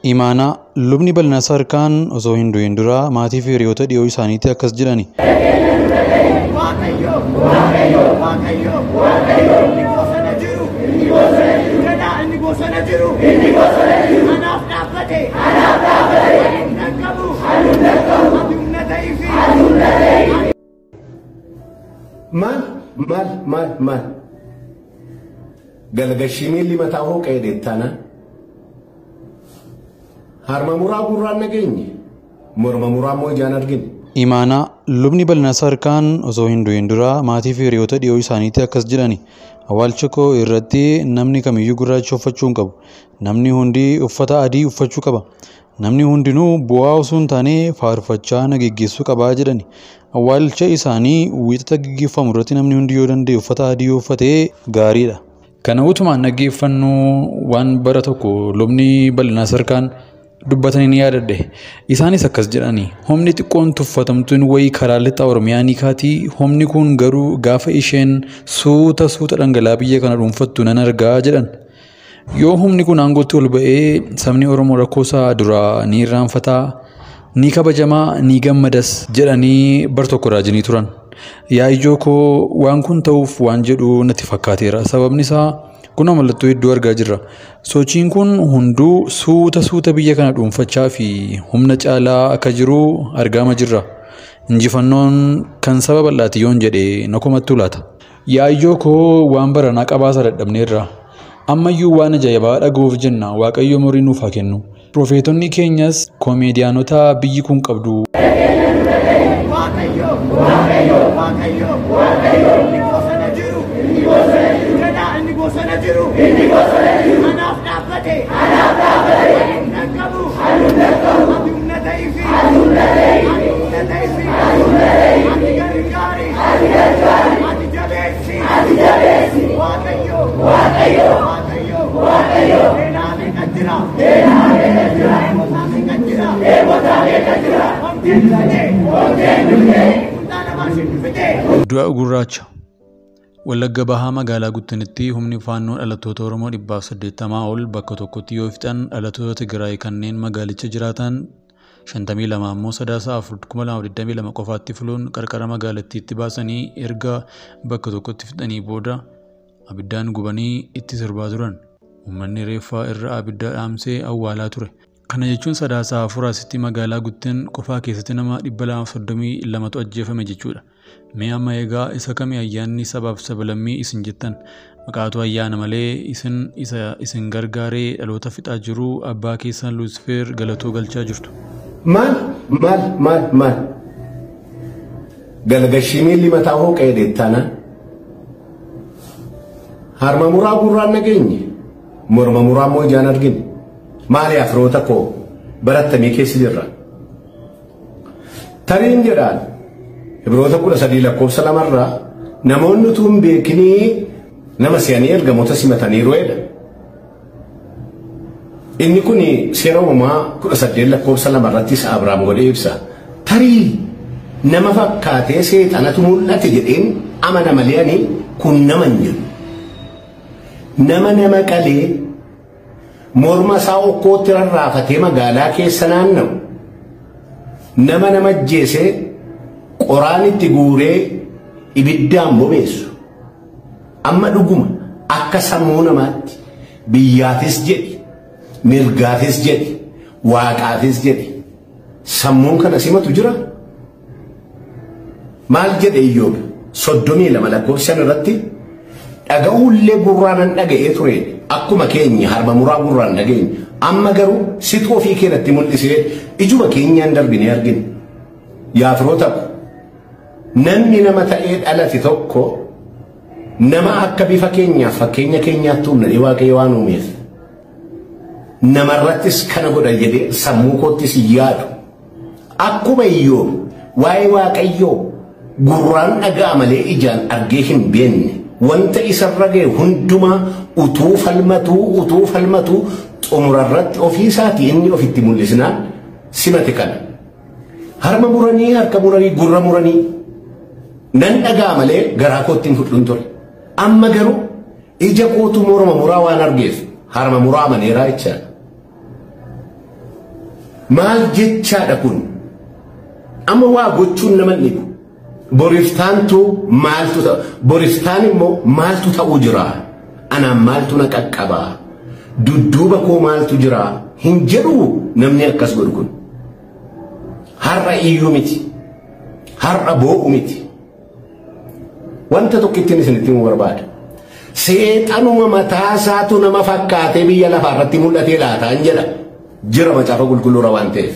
Imaanaa lubni Bal'inaasaa Harkaan osoo hin du'in dura maatii fi hiriyoota dhiyoo isaaniitti akkas jedhani. Waaqayyo, Waaqayyo, Waaqayyo, Waaqayyo, inni bosona jiru, inni bosona jiru, jedhaa inni bosona jiru, inni bosona jiru, anaaf dhaabbate, anaaf dhaabbate, ani humna hin qabu, ani humna hin qabu, ati humna ta'iifi, ati humna ta'iifi. Maal maal maal maal galgashii miilli mataa hooqee deettana harma muraa gurraan nageenye morma muraa immoo ijaan argine. Imaanaa lubni Bal'inaasaa Harkaan osoo hin du'in dura maatii fi hiriyoota dhiyoo isaaniitti akkas jedhani. Awwaalcha koo irratti namni kamiyyuu gurraacha uffachuu hin qabu. Namni hundi uffata adii uffachuu qaba. Namni hundinuu bu'aa osoo hin taane faarfachaa na geggeessuu qabaa jedhani. Awwaalcha isaanii wiixata geggeeffamu irratti namni hundi yoo danda'e uffata adii yoo uffate gaariidha. Kana utumaan dhaggeeffannu waan bara tokko lubni Bal'inaasaa Harkaan dubbatanii ni yaadadhe. Isaanis akkas jedhani. Humni xiqqoon tuffatamtuun wayii karaa lixa Oromiyaa ni kaati. Humni kun garuu gaafa isheen suuta suuta dhangala'aa biyya kana dhuunfattu nan argaa jedhan. Yoo humni kun aangootti ol ba'ee sabni Oromoo rakkoo isaa duraa ni irraanfataa, ni kabajamaa, ni gammadas jedhanii bar tokko raajanii turan. Yaa ijoo koo waan kun ta'uuf waan jedhu natti fakkaateera. Sababni isaa kun mallattoo hedduu argaa jirra. Sochiin kun hunduu suuta suuta biyya kana dhuunfachaa fi humna caalaa akka jiru argaama jirra. Injifannoon kan saba bal'aati yoon jedhe na komattuu laata. Yaa ijoo koo waan baranaa qabaasa dadhabneerra. Ammayyuu waan ajaa'ibaa dhaga'uuf jenna Waaqayyo umurii nuuf haa kennu. Profeetonni keenyas koomeediyaanota biyyi kun qabdu Waaqayyo, Waaqayyo, Waaqayyo, Waaqayyo, inni bosona jiru, inni bosona jiru, jedhaa inni bosona jiru, inni bosona jiru, anaaf dhaabbate, anaaf dhaabbate, ani humna hin qabu, ani humna hin qabu, ati humna ta'iifi, ati humna ta'iifi, ati humna ta'iifi, ati humna ta'iifi, ati gargaari, ati gargaari, ati jabeessi, ati jabeessi, Waaqayyo, Waaqayyo, Waaqayyo, Waaqayyo, seenaa meeqa jira, seenaa meeqa jira, eebotaa meeqa jira, eebotaa meeqa jira, homteen dhufee, homteen dhufee, kuntaala maashin dhufee. Du'a gurraacha. Wallagga Bahaa magaalaa Guttinitti humni faannoo dhalattoota Oromoo 180 ol bakka tokkotti yoo fixan dhalattoota Tigraay kanneen magaalicha jiraatan 52 ammoo sadaasa 4,2022 qofaatti filuun qarqara magaalattiitti baasanii erga bakka tokkotti fixanii booda abiddaan gubanii itti sirbaa turan. Uummanni reeffaa irra abidda dhaamsee awwaalaa ture. Kana jechuun sadaasa afur asitti magaalaa Guttin qofaa keessatti nama 232tu ajjeefame jechuudha. Mee amma egaa isa kami ayyaanni sabaaf sablammii isin jettan maqaatu ayyaana malee isin isa isin gargaaree dhaloota fixaa jiru abbaa keessan Luusifeer galatoo galchaa jirtu. Maal maal maal maal galgashii miilli mataa hooqee deettana harma muraa gurraan nageenye morma muraa immoo ijaan argine. Maali firoota koo barattamii keessa jirra. Tariin jedhaan Ibroota 13 lakkoofsa 2 namoonni utuu hin beekinii nama se'anii ergamoota simataniiru jedha. Inni kun seera uumamaa 18 lakkoofsa 2 irrattis Abrahaam godhee ibsa. Tarii nama fakkaatee seexanatu mul'ate jedheen amana malee ani kun nama hin jedhu. Nama nama qalee morma isaa okkootti rarraafatee magaalaa keessa naanna'u. Nama nama ajjeesee qoraan itti guuree ibiddaan bobeessu. Amma dhuguma akka sammuu namaatti biyyaatis jedhi, mirgaafis jedhi, waaqaafis jedhi sammuun kana simatu jira. Maal jedhe Iyyoob 32 lakkoofsa 5 irratti dhaga'uullee gurraan dhaga'ee ture akkuma keenya harma muraa gurraan dhageenye amma garuu situ ofii keenyatti mul'isee ijuma keenyaan darbinee argine. Yaa firoota ko, namni nama ta'ee dhalate tokko nama akka bifa keenyaaf fakkeenya keenyaatti uumne Waaqayyo waan uumeef namarrattis kana godha jedhee sammuu koottis hin yaadu. Akkuma Iyyoob waa'ee Waaqayyoo gurraan dhaga'a malee ijaan argee hin beekne wanta isarra ga'e hundumaa utuu falmatuu xumurarratti ofii isaatii inni ofitti mul'isnaan simate kana. Harma muranii, harka muranii, gurra muranii nan dhaga'a malee garaa kootti hin fudhuun ture. Amma garuu ija kootu morma muraa waan argeef harma muraa amaneeraa jechaadha. Maal jechaadha kun? Amma waa gochuun nama dhibu. Boriftaantu maaltu ta'a? Boriftaan immoo maaltu ta'uu jira? Anaan maaltu na qaqqaba? Dudduuba koo maaltu jira? Hin jedhu namni akkas godhu kun. Har'a iyyuu miti. Har'a boo'u miti. Wanta tokkittiin isinitti himuu barbaada. Seexanuma mataa isaatu nama fakkaatee biyya lafaa irratti mul'atee laataan jedha. Jira macaafa qulqulluura waan ta'eef.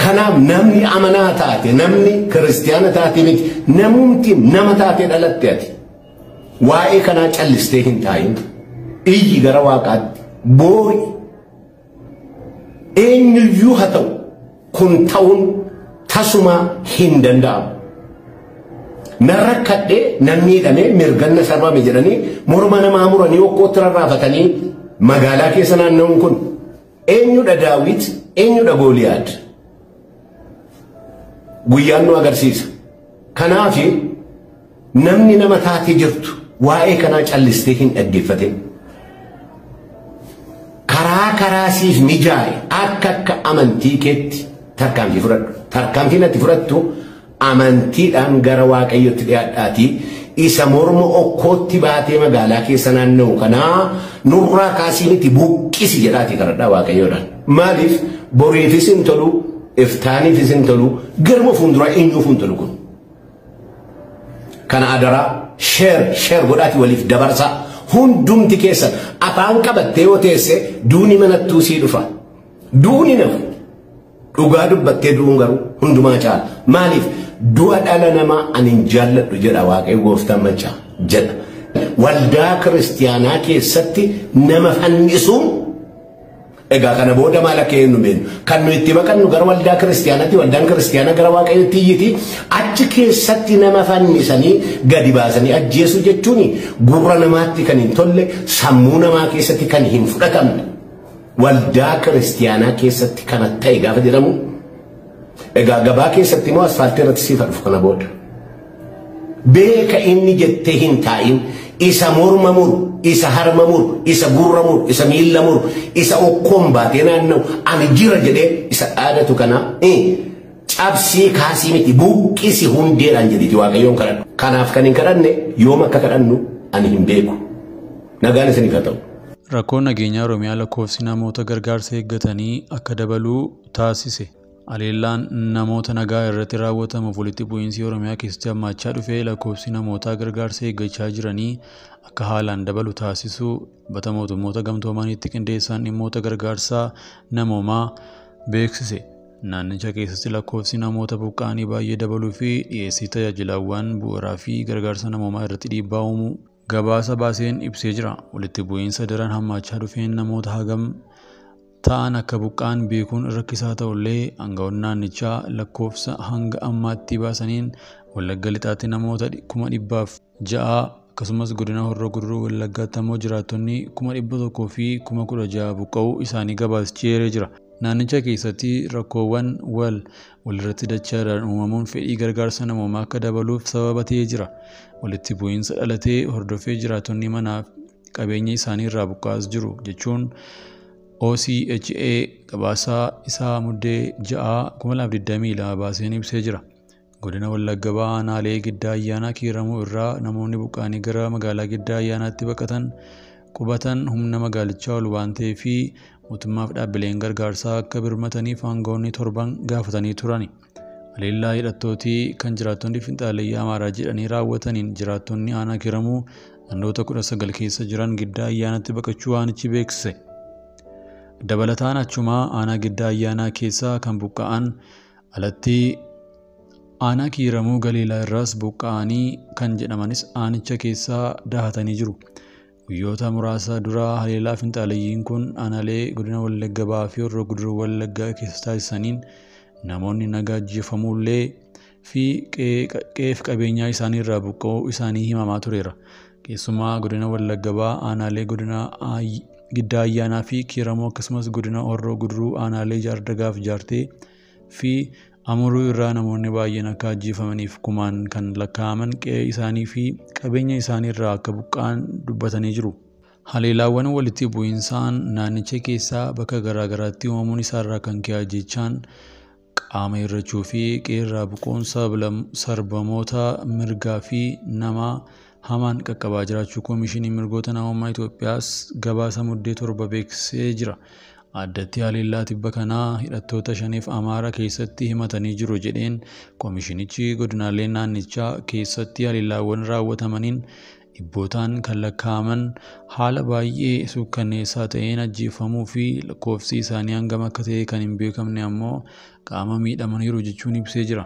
Kanaaf namni amanaa taate, namni kiristiyaana taate miti, namumti nama taate dhalatte ati. Waa'ee kanaa callistee hin taa'in. Iyyi gara waaqaatti boo'i. Eenyuyyuu haa ta'u kun ta'uun tasuma hin danda'amu. Nan rakkadhee nan miidhamee mirganna sarbame jedhanii morma namaa muranii okkootti rarraafatanii magaalaa keessa naanna'uun kun eenyudha Daawit, eenyudha Gooliyaad? Guyyaan nu agarsiisa. Kanaaf namni nama taatee jirtu waa'ee kanaa callistee hin dhaggeeffatin. Karaa karaa siif mijaa'e akka akka amantii keetti tarkaanfii fudhadhu. Tarkaanfiin ati fudhattu amantiidhaan gara Waaqayyotti dhiyaadhaatii isa morma okkootti baatee magaalaa keessa naanna'u kanaa nurraa kaasii miti buqqisi jedhaatii kadhadhaa Waaqayyoodhaan. Maaliif boriifis hin tolu, iftaaniifis hin tolu, garuma fuulduraa eenyuuf hin tolu kun. Kana adaraa sheer godhaatii waliif dabarsaa. Hundumti keessan afaan qabattee yoo teesse duuni manattuu sii dhufa. Duuni nafu. Dhugaa dubbattee du'uun garuu hundumaa caala. Maaliif du'a dhala namaa ani hin jaalladhu jedha Waaqayyo gooftaan maccaa jedha. Waldaa kiristiyaanaa keessatti nama fannisuun egaa kana booda maal akka eenyu beeknu. Kan nu itti baqannu gara waldaa kiristiyaanaatti, waldaan kiristiyaanaa gara Waaqayyootti iyyiti. Achi keessatti nama fannisanii gadi baasanii ajjeesuu jechuun gurra namaatti kan hin tolle, sammuu namaa keessatti kan hin fudhatamne. Waldaa kiristiyaanaa keessatti kana ta'e gaafa jedhamu egaa gabaa keessatti immoo asfaaltii irratti siif dhufu kana booda. Beeka inni jettee hin taa'in isa morma muru, isa harma muru, isa gurra muru, isa miilla muru, isa okkoon baatee naanna'u ani jira jedhee isa dhaadatu kana cabsii kaasii miti buqqisi hundeedhaan jedhiti Waaqayyoon kadhadhu. Kanaaf kan hin kadhanne yoom akka kadhannu ani hin beeku. Nagaan isiniif haa ta'u. Rakkoon nageenyaa Oromiyaa lakkoofsi namoota gargaarsa eeggatanii akka dabaluu taasise. Haleellaan namoota nagaa irratti raawwatamuuf walitti bu'iinsi Oromiyaa keessatti hammaachaa dhufee lakkoofsi namoota gargaarsa eeggachaa jiranii akka haalaan dabalu taasisuu dhaabbata mootummoota gamtoomaniitti qindeessaan dhimmoota gargaarsaa namoomaa beeksise. Naannicha keessatti lakkoofsi namoota buqqa'anii baay'ee dabaluu fi dhiyeessii tajaajilawwan bu'uuraa fi gargaarsa namoomaa irratti dhiibbaa uumuu gabaasa baaseen ibsee jira. Walitti bu'iinsa daran hammaachaa dhufeen namoota hagam ta'an akka buqqa'an beekuun rakkisaa ta'ullee aangawoonni naannichaa lakkoofsa hanga ammaatti baasaniin Wallagga Lixaatti namoota 606,000 akkasumas godina Horroo Guduruu Wallaggaatti ammoo jiraattonni 116,000 buqqa'uu isaanii gabaasicheeree jira. Naannicha keessatti rakkoowwan walirratti dachaadhaan uumamuun fedhii gargaarsa namoomaa akka dabaluuf sababa ta'ee jira. Walitti bu'iinsa dhalatee hordofee jiraattonni manaaf qabeenya isaanii irraa buqqa'aa jiru jechuun OCHA gabaasaa isaa muddee 6 2022 baaseen ibsee jira. Godina Wallagga Bahaa aanaalee Giddaa Ayyaanaa Kiiramuu irraa namoonni buqqa'anii gara magaalaa Giddaa Ayyaanaatti baqatan qubatan humna magaalichaa ol waan ta'eef mootummaaf dhaabbileen gargaarsaa akka birmataniif aangawoonni torban gaafatanii turani. Haleellaa hidhattootii kan jiraattonni finxaaleyyaa Amaaraa jedhanii raawwataniin jiraattonni aanaa Kiiramuu gandoota 19 keessa jiran Giddaa Ayyaanaatti baqachuu aanichi beeksise. Dabalataan achumaa aanaa Giddaa Ayyaanaa keessaa kan buqqa'an alatti aanaa Kiiramuu Galiilaa irraas buqqa'anii kan jedhamanis aanicha keessaa dahatanii jiru. Guyyoota muraasa dura haleellaa finxaaleyyiin kun aanaalee godina Wallagga Bahaa fi Horroo Guduruu Wallaggaa keessa taasisaniin namoonni nagaa ajjeefamuullee fi qe'ee fi qabeenyaa isaanii irraa buqqa'uu isaanii himamaa tureera. Keessumaa godina Wallagga Bahaa aanaalee godina Giddaa Ayyaanaa fi Kiiramuu akkasumas godina Horroo Guduruu aanaalee Jaardagaa fi Jaartee fi Amuruu irraa namoonni baay'een akka ajjeefamaniif kumaan kan lakkaa'aman qe'ee isaanii fi qabeenya isaanii irraa akka buqqa'an dubbatanii jiru. Haleellaawwan walitti bu'iinsaan naannicha keessaa bakka garaagaraatti uumamuun isaarraa kan ka'e ajjeechaan, qaama hir'achuu fi qeerraa buqqa'uun sarbamoota mirgaa fi namaa hamaan qaqqabaa jiraachuu Koomishinii Mirgoota Namummaa Itoophiyaas gabaasa Muddee 7 beeksisee jira. Addatti haleellaa tibba kanaa hidhattoota shaniif Amaaraa keessatti himatanii jiru jedheen koomishinichi godinaalee naannichaa keessatti haleellaawwan raawwatamaniin dhibbootaan kan lakkaa'aman haala baay'ee suukkanneessaa ta'een ajjeefamuu fi lakkoofsi isaanii hangam akka ta'e kan hin beekamne ammoo qaama miidhamaniiru jechuun ibsee jira.